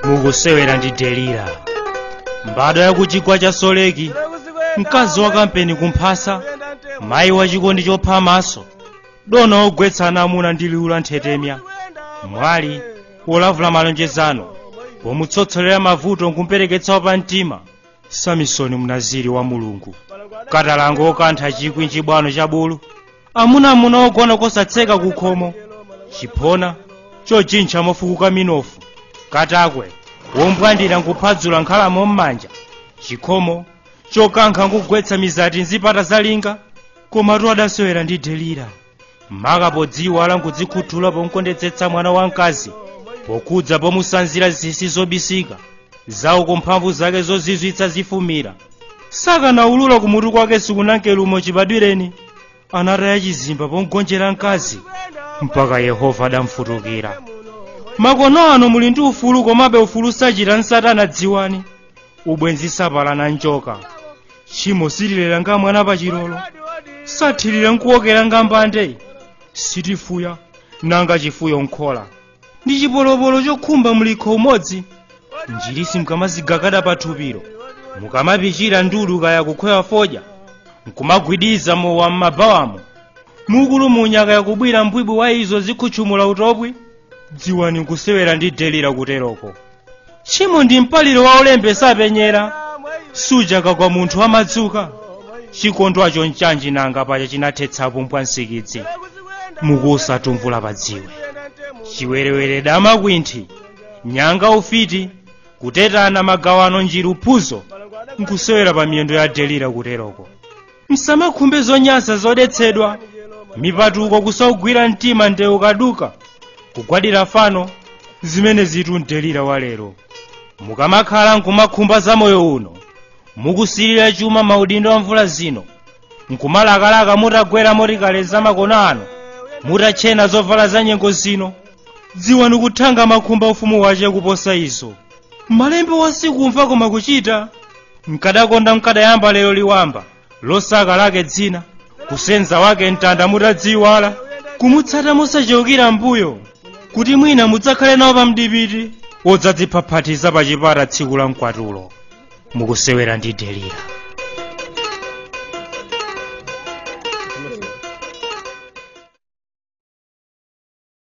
Mukusewera ndi Delila, mbadwa ya kuchigwa cha Soleki, mkazi wa kampeni kumphasa, mayi wa chikondi chopha maso, dona ogwetsana amuna ndi liwu la nthetemya, mwali wolavula malonjezano pomutsotsolera mavuto nkumpereketsa pa mtima, Samisoni mnaziri wa Mulungu, katalango okantha chikwi nchibwano cha bulu, amunamuna ogona kosatseka kukhomo, chiphona chojintcha mofukuka minofu, katakwe wombwandira nkuphadzula nkhalamo m'manja, chikhomo chokankha nkugwetsa mizati nzipata zalinga. Komatu adasewera ndi Delila, maka podziwala nkudzikhuthula pomkondetsetsa mwana wamkazi, pokhudza pomusanzira zinsinsi zobisika zawo kumphamvu zake zozizwitsa zifumira. Sakanaulula kumutu kwake sikunankelumo chibadwireni, anataya chizimba pomgonjera mkazi mpaka Yehova adamfutukira. Makono ano muli ndi ufulu, komabe ufulu sachita nsatana dziwani. Ubwenzi sapalana njoka, tchimo sililera nga mwana pachilolo, sathirira nkuwokera nga mbande, sitifuya nanga chifuyo nkhola ndi chipolopolo chokhumba mlikho umodzi. Njirisi mukamazigagada pathupiro, mukamapichira ndudu kaya kukhwewa fodya, nkumagwidiza mowa m'mabawamo, mukulumunya kaya kubwira mbwibwi wa izo zikhutchumula utopwi, dziwani nkusewera ndi Delila kuteroko. Tchimo ndi mpaliro wa olembe sapenyera, suja kagwa munthu amadzuka. Chikondwacho nchanji nanga paja chinathetsapo mpwansikidzi, mukusatumvula padziwe. Chiwerewere dama kwinthi, nyanga ufiti, kutetana magawano njiru phuzo, nkusewera pa miyendo ya Delila kuteroko. Msamakhumbe zonyansa zodetsedwa, mipatuko kusaugwira mtima ndewu kaduka, kugwadira fano, zimene zitu Delila wa lero. Mukamakhala nkumakhumba za moyo uno, mukusilira chuma maudindo a mvula zino, nkumalakalaka mutagwera motikaleza makono ano, mutachena zovala za nyengo zino, dziwani kuthanga makhumba ufumu wache kuposa izo. Malembe wasikumva koma kuchita, nkadakonda nkadayamba lero liwamba, losaka lake dzina, kusenza wake mtanda mutadziwala, kumutsata musachewukira mbuyo, kuti mwina mudzakhale nawo pamdipiti, wodzadziphaphatiza pa chipata tsiku la mkwatulo. Mukusewera ndi Delila.